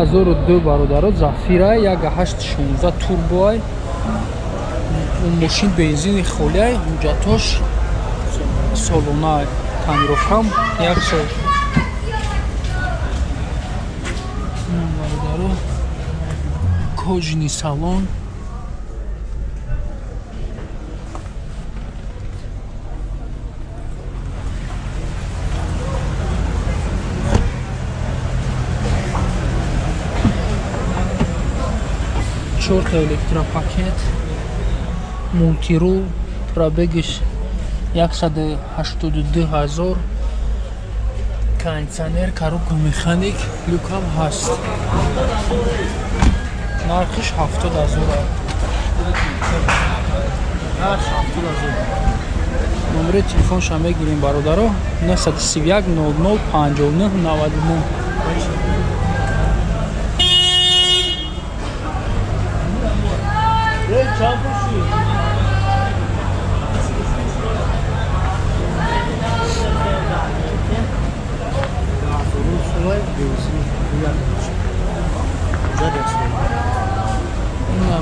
2002 бародаро Зафира 1816 турбоай. Мошин бензини холиай, ҳуҷҷатош солона, тонировкам як сол. Бародаро кожаный салон. Чорта электропакет, мултирул, пробегиш 182 000, кондиционер, коробка механик, люкам ҳаст. Нархиш 70 000. Нарх 70 000. Номери телефонша мегирем бародаро 931 00 59 99.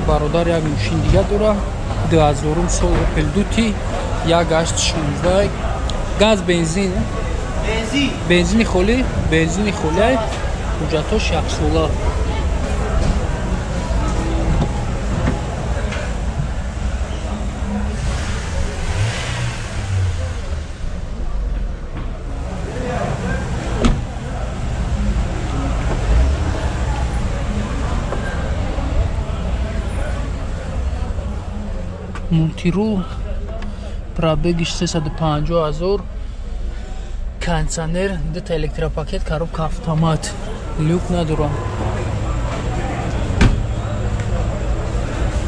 Бародар як мошин дига дора 2000 сол Opel Duty 1816 газ бензин, бензини холӣ, бензини холӣ, ҳуҷҷатош яксола. Мултирул, пробегиш 350 000, кондиционер, дута электропакет, коробка автомат, люк надорам.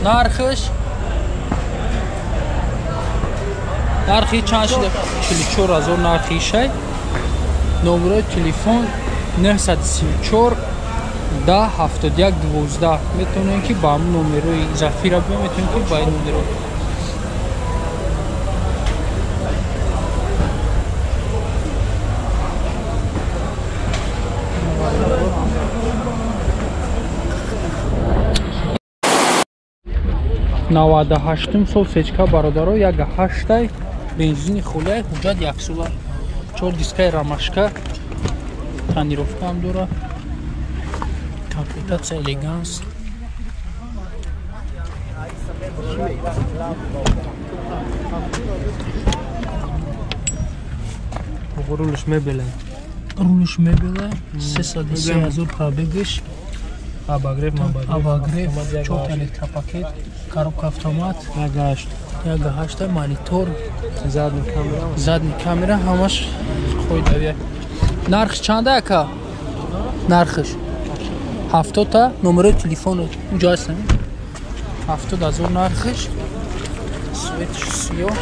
Нархиш? Нархи чанд шуда? 44 000 нархи шай. Номерои телефон 934 10 71 12. Метавонем ки ба ҳамун номерои Зафира биём, метавонем ки ба ин номеро. Наваду ҳаштум сол сечка бародаро 1.8 бензини холиай, ҳуҷҷат яксола, 4 дискаи рамашка, тонировка ҳам дора, комплектатсия элеганс. Рулш мебела. Рулш мебела, 303 000 пробегиш. Обогрев, обогрев, 4 электропакет, коробка автомат, 1.8, монитор, задний камера, задний камера, ҳамаш қоидавия. Нархш чанда ака? Нархш 70 номерои телефон унҷо ҳаст, 70 000 нархш. Светш сиёҳ.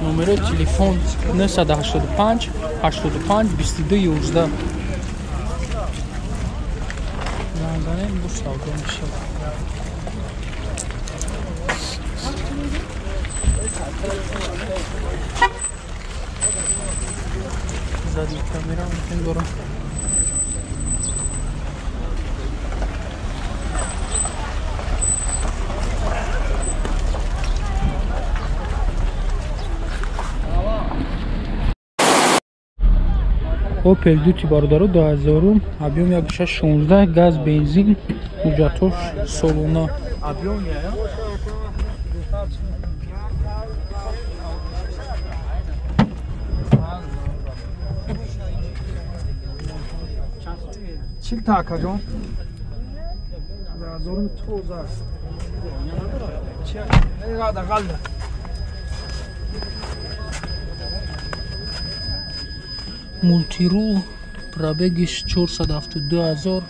Номерои телефон 985 85 22 11. Занг бу савдо мешавад. Задний камера мумкин дорам. Opel Duty бародаро 2000, объем 1.16, газ бензин, ҳуҷҷатош солона. Чил та акаҷон? 2000 тоза аст. Мултирул, пробегиш 472 000,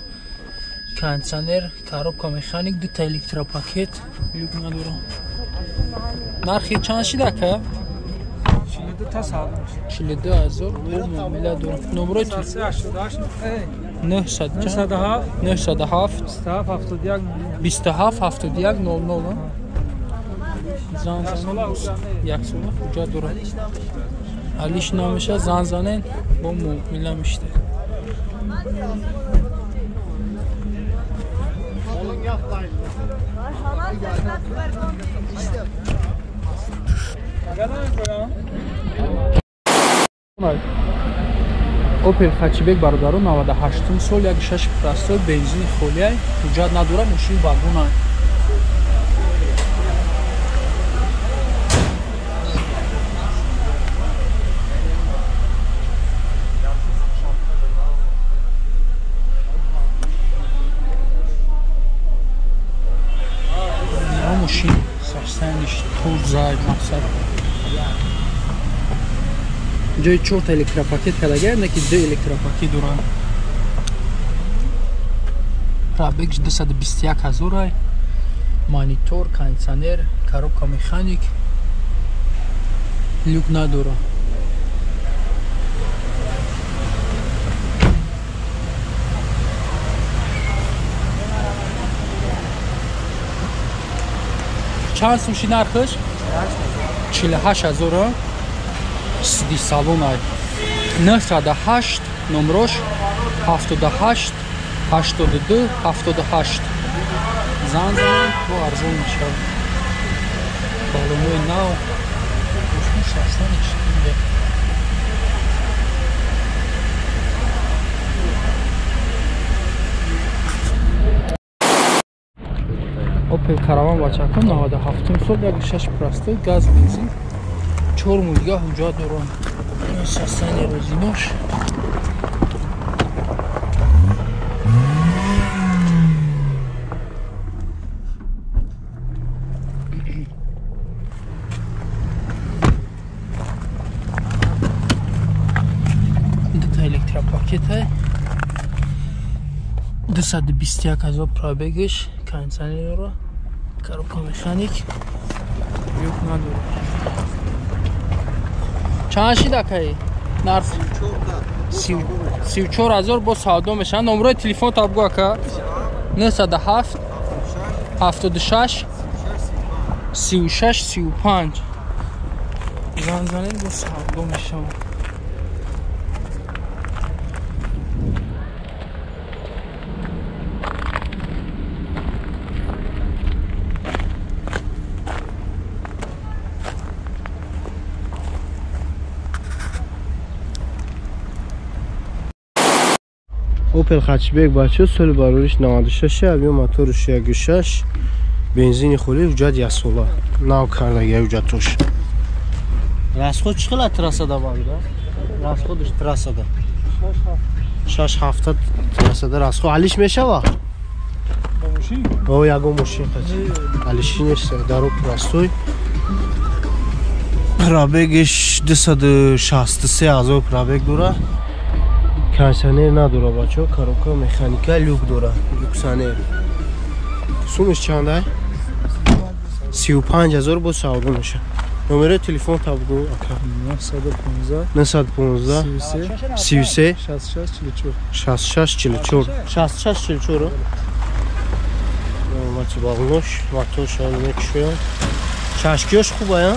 кондиционер, коробка механик, дута электропакет, люк надорам. Нархи чанд шида ака? 42 000 муомила дорам. Номерои 907 27 71 00. Зан занен як сола ҳуҷҷат дорам. Алиш намеша, зан занен бо муомила мешта. Opel Hatchback бародаро 98 сол 1.6 простой бензини холиай, ҳуҷҷат надора, мошини вагона. Мошин сарсаниш тоза мақсад. Ҷои 4 электропакет кардагар, не ки 2 электропакет доранд. Пробег 221 ҳазор, монитор, кондиционер, коробка механик, люк надора. Чанд сум шид нархаш? 48 ҳазор. Сиди салон ай. 908 номрош 78 82 78. Зан зан бо арзон мешавад. Балонои нав. Мошин 64. Opel Caravan бачакон 97 сол 1.6 простой газ бензин. 4 мулга ҳуҷҷат дорам. Састани розинош. Дута электропакет 221 ҳазор пробегиш, кондиционерро, коробка механик, люк надорад. Чанд шид акай? Нарх 34 ҳазор бо савдо мешавад. Номрои телефон табгу ака 907 76 36 35. Занг занед бо савдо мешавад. Opel Hatchback бачо соли барориш 96, объем моториш 1.6, бензини холи, ҳуҷҷат 1 сола. Нав кардаги ҳуҷҷатош. Расход чӣ хела трассада барода? Расходш трассада. 6 ҳафта трассада расход алиш мешава? Ба мошин? О, ягон мошин қати. Алиши нест, даро простой. Пробегиш 263 ҳазор пробег дора. Кондиционер надора бачо, коробка механика, люк дора, люксонер. Сумаш чандай? 35 ҳазор бо савдо меша. Номери телефон табгу ака. 915 915 33 33 66 44 66 44 66 44. Мати бағнош, мотор шон мекшоям. Чашкиёш хубая?